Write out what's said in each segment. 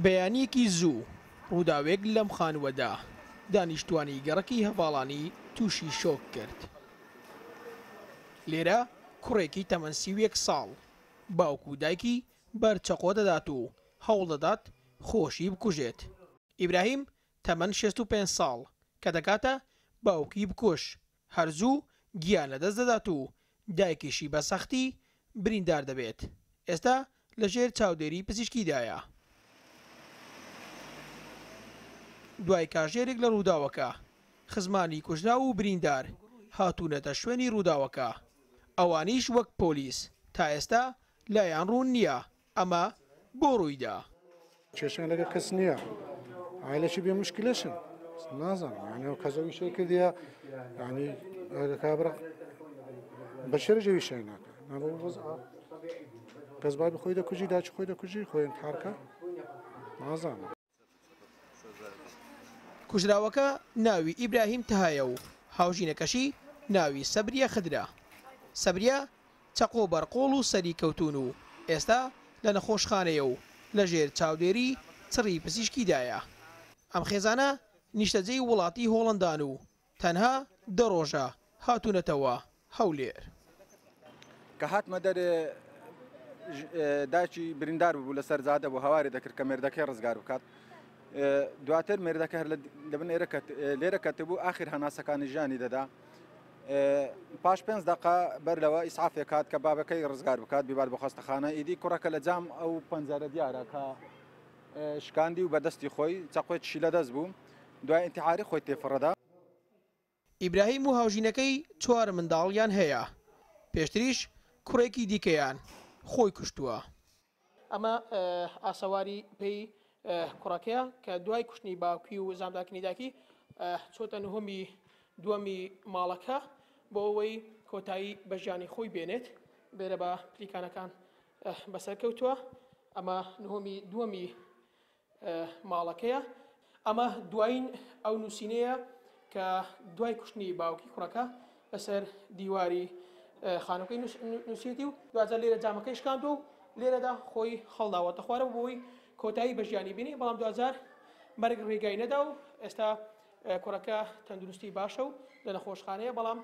بەیانییەکی زوو ڕووداوێک لەم خانووەدا دانیشتووانی گەڕەکی هەڤاڵانی تووشی شۆک کرد. لێرە کوڕێکی تەمەن 31 ساڵ باوک و دایکی بەر چەقۆ دەدات و هەوڵدەدات خۆشی بکوژێت. ئیبراهیم تەمەن 65 ساڵ کە دەکاتە باوکی بکوژ، هەر زوو گیان لەدەست دەدات و دایکیشی بە سەختی بریندار دەبێت، ئێستا لەژێر چاودێری پزیشکیدایە. دوای کاژێرێک لە رووداوەکە، خزمانی کوژراو و بریندار هاتوونەتە شوێنی رووداوەکە، ئەوانیش وەک پۆلیس تا ئێستا لایان روون نییە ئەمە بۆ ڕوویدا؟ کێشەیان لەگەڵ کەس نییە عایلەکی بێ مشکلەشن نازانم یعنی ئەو کەس ئەوی شەی کردیە یعنی کابرا بەشێرە جەوی شەی ناکە کەس بابی خۆی دەکوژی داچ خۆی دەکوژی خۆی انتحارکە نازانم. کوژراوەکە ناوی ئیبراهیم تەهایە و هاوژینەکەشی ناوی سەبریە خدرە. سەبریە چەقۆ بەر قۆڵ و سەری کەوتوون و ئێستا لە نەخۆشخانەیە و لەژێر چاودێری چڕی پزیشکیدایە. ئەم خێزانە نیشتەجێی وڵاتی هۆڵەندان و تەنها دە ڕۆژە هاتوونەتەوە هەولێر. کە هاتمە دەرێ دایکی بریندار ببوو لەسەر جادە بوو هاواری دەکرد کە مێردەکەی ڕزگار بکات دواتر مێردەکە هەر لە بن ئێرە لێرە کەتبوو ئاخر هەناسەکانی ژیانی دەدا پاش پێنج دقە بەر لەوە ئیسعافێک هات کە بابەکەی ڕزگار بکات بیبات بۆ خەستەخانە ئیدی کوڕەکە لە جام ئەو پەنجەرە دیارە کە شکاندی و بەدەستی خۆی چەقۆیەکیشی لەدەست بوو دوای ئینتیحاری خۆی تێفڕدا. ئیبراهیم و هاوژینەکەی چوار منداڵیان هەیە، پێشتریش کوڕێکی دیکەیان خۆی کوشتووە. ئەمە ئاسەواری پێی کوڕەکەیە کە دوای کوشتنی باوکی و زامدارکردنی دایکی چۆتە نهۆمی دووەمی ماڵەکە بۆ ئەوەی کۆتایی بە ژیانی خۆی بێنێت. بێرە بە پلیکانەکان بەسەر کەوتووە. ئەمە نهۆمی دووەمی ماڵەکەیە. ئەمە دوایین ئەو نووسینەیە کە دوای کوشتنی باوکی کوڕەکە لەسەر دیواری خانووەکەی نووسیەتی و دواجار لێرە جامەکەی شکاندووە و لێرەدا خۆی هەڵداوەتە خوارەوە بۆ ئەوەی کۆتایی بە ژیانی بینی، بەڵام دواجار مەرگ ڕێگای نەدا و ئێستا کوڕەکە تەندروستی باشە و لە نەخۆشخانەیە، بەڵام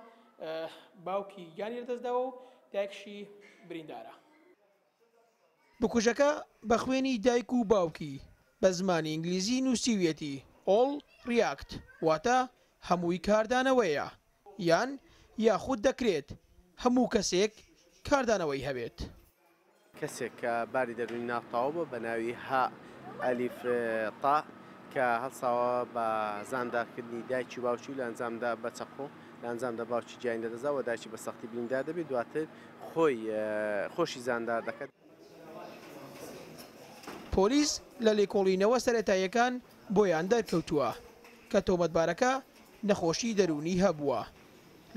باوکی گیانی لەدەستداوە و دایکشی بریندارە. بکوژەکە بە خوێنی دایک و باوکی بە زمانی ئینگلیزی نووسیویەتی All React واتە هەمووی کاردانەوەیە یان یاخود دەکرێت هەموو کەسێک کاردانەوەی هەبێت. کەسێک کە باری دەروونی ناتەواو بووە بە ناوی ه ئەلیف طا کە هەڵساوە بە زامدارکردنی دایکی و باوکی و لە ئەنجامدا بە چەقۆ لە ئەنجامدا باوکی گیانی لەدەستدا و دایکی بە سەختی بریندار دەبێت دواتر خۆی خۆشی زامدار دەکات. پۆلیس لە لێکۆڵینەوە سەرەتاییەکان بۆیان دەرکەوتووە کە تۆمەتبارەکە نەخۆشی دەروونی هەبووە،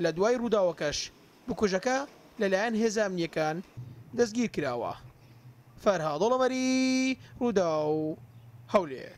لە دوای رووداوەکەش بکوژەکە لەلایەن هێزە ئەمنییەکان دەستگیرکراوە. فەرهاد ئۆڵەمەری، رووداو، هەولێر.